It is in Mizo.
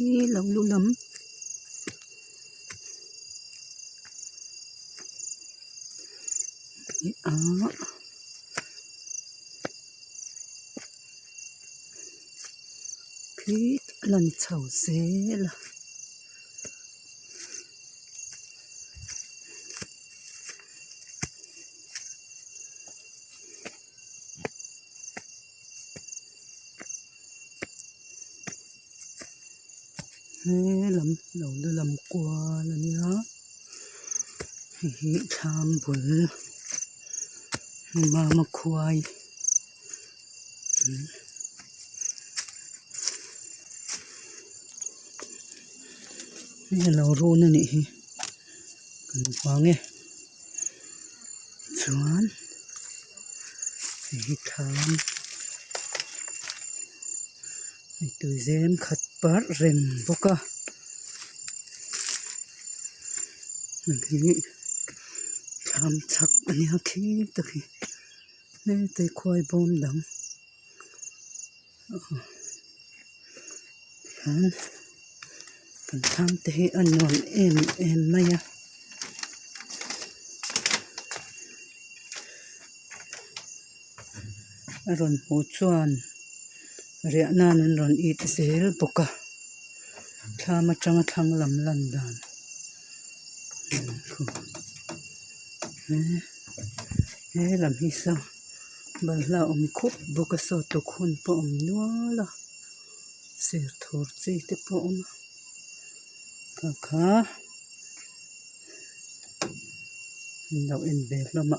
Khi lo lu lam a khi a lan chho zel a. He lam lo la lam kual a nia hei hi thlam bul mama khuai hei a lo run a nih hi kan vang e chuan hei hi thlam. Hei tui zem khat parh reng bawk a hei thlam chhak a nia khi tak hi hete khuai bawm dang hian kan thlam te hi a nuam em em mai a. A rawn hmuh chuan riah nan an rawn it zel bawk a thlam atanga thlang lam lan dan he lam hi saw balhla a awm khup bawk a saw tuk hun pawh a awm nual a serthur chi te pawh a awm a kha kha an lo en ve hlawm a.